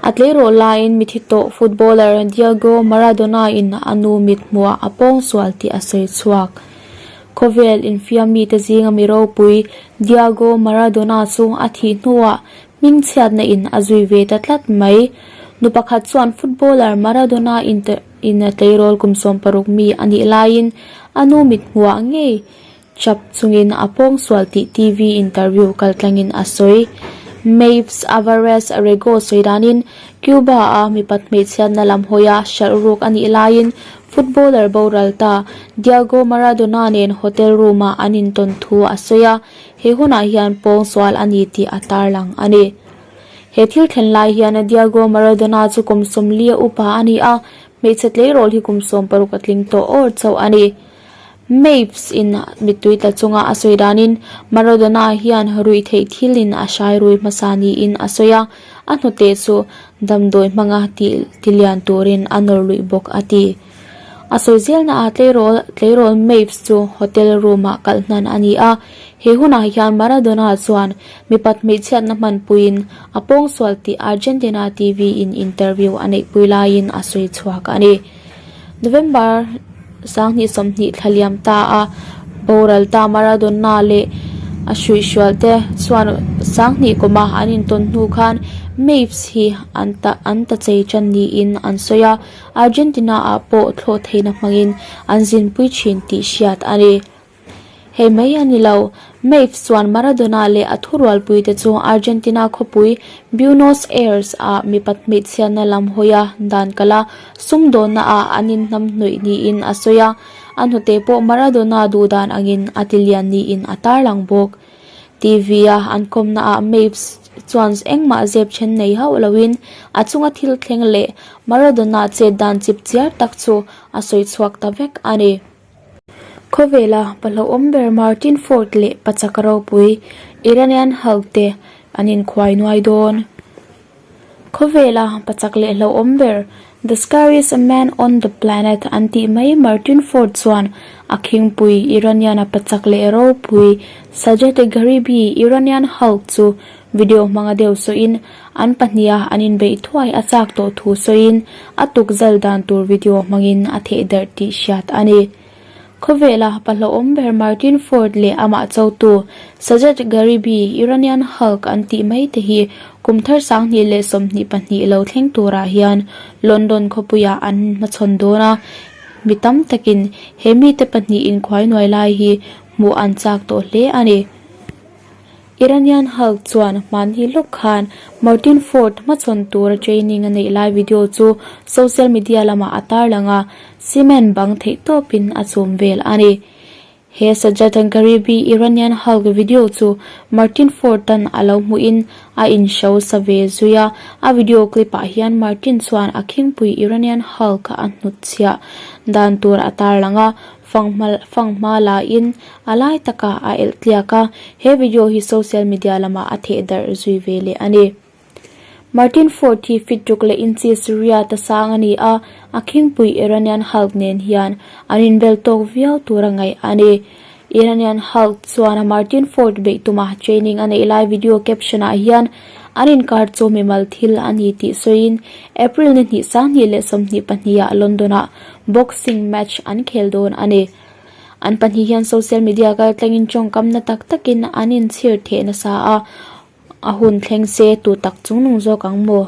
A tleirawl laiin mithi tawh footballer Diego Maradona in a nu mit hmuhah a pawngsual tih a sawi chhuak. Khawvel infiam mite zinga mi ropui Diego Maradona chu a thih hnuah hmingchhiatna in a zui ve ta tlat mai. Nu pakhat chuan footballer Maradona in a tleirawl kum 60 mi a nih laiin a nu mit hmuhah ngei Chap chungin a pawngsual tih TV interview kaltlangin a sawi. Maves Alvarez Rego sawi danin Cuba-a mipat hmeichhiatna lam hawia hralh ruk a nih laiin footballer boral ta Diego Maradona nen hotel room-ah an intawn thu a sawi a, he hunah hian pawngsual a ni tih a tarlang a ni. He thil thlen lai hian Diego Maradona chu kum 40 a upa a ni a, hmeichhe tleirawl hi kum 60 a tling tawh awr chauh a ni. Maves in mittui tla chunga a sawi danin Maradona hian ruih theih thilin a hrai rui hmasa niin a sawi a, a hnute chu damdawi hmanga tih tilian turin a nawr luih bawk a ti. A sawi zelna ah tleirawl tleirawl Maves chu hotel room ah kalh hnan a ni a, he hunah hian Maradona chuan mipat hmeichhiatna hmanpuiin a pawngsual tih Argentina TV in interview a neihpui laiin a sawi chhuak a ni. November 2020 thla liam ta a boral ta Maradona leh a hruihhrual te chuan 2000 kuma an intawn hnu khan Maves hi an ta an ta chei tan niin an sawi a, Argentina ah pawh thlawh theihna hmangin an zinpui thin tih hriat a ni. Hei mai a ni lo, Maves chuan Maradona leh a thurualpuite chu Argentina khawpui Buenos Aires ah mipat hmeichhiatna lam hawia dan kal a, sumdawnna ah an inhnam hnawih niin a sawi a, a hnute pawh Maradona duhdan angin a ti lian niin a tarlang bawk. TV a an kawmna ah Maves chuan engmah zep then nei hauh loin a chunga thil thleng leh Maradona chet dan chip chiar tak chu a sawi chhuak ta vek a ni. Khawvela pahlawhawm ber Martin Ford leh pachak ropui Iranian Hulk te an inkhuai nuai dawn. Khawvela pachak leh hlauhawm ber The Scariest Man on the Planet an tih mai Martin Ford chuan a khingpui Iranian-a pachak leh ropui Sajed Gharibi Iranian Hulk chu video hmanga deuh sawiin an pahniha an inbeih thuai a chak tawh thu sawiin a tukzal dan tur video hmangin a theh darh tih hriat a ni. Khawvela pahlawhawm ber Martin Ford leh amah chotu Sajad Gharibi, Iranian Hulk an tih mai te hi kum thar 2022 lo thleng turah hian London khawpuiah an hmachhawn dawn a, mi tam takin he mite pahnih inkhuai nuai lai hi hmuh an chak tawh hle a ni. Iranian Hulk chuan hmanni lawk khan Martin Ford hmachhawn tura training a neih lai video chu social media lamah a tarlang a, cement bang theih tawpin a chhum vel a ni. He Sajjad Gharibi Iranian Hulk video chu Martin Ford-a'n a lo hmuhin a inhro sa ve zui a, a video clip-ah hian Martin chuan a khingpui Iranian Hulk a hnutchhiah dan tur a tarlang a, Fanghma laiin a lai takah a elh tliak a, he video hi social media lamah a theh darh zui ve leh a ni. Martin Ford hi fit ruk leh inches riat a sang a ni a, a khingpui Iranian Hulk nen hian an inbel tawk viau tur a ngaih a ni. Iranian Hulk chuan a Martin Ford beih tuma training a neih lai video caption ah hian an inkar chu mimal thil a ni tih sawiin April ni hnih 2022 ah London ah boxing match an khel dawn a ni. An pahnih hian social media kaltlangin tawngkam na tak takin an inchhir theh nasa a, a hun thleng se tu tak chung nung zawk ang maw?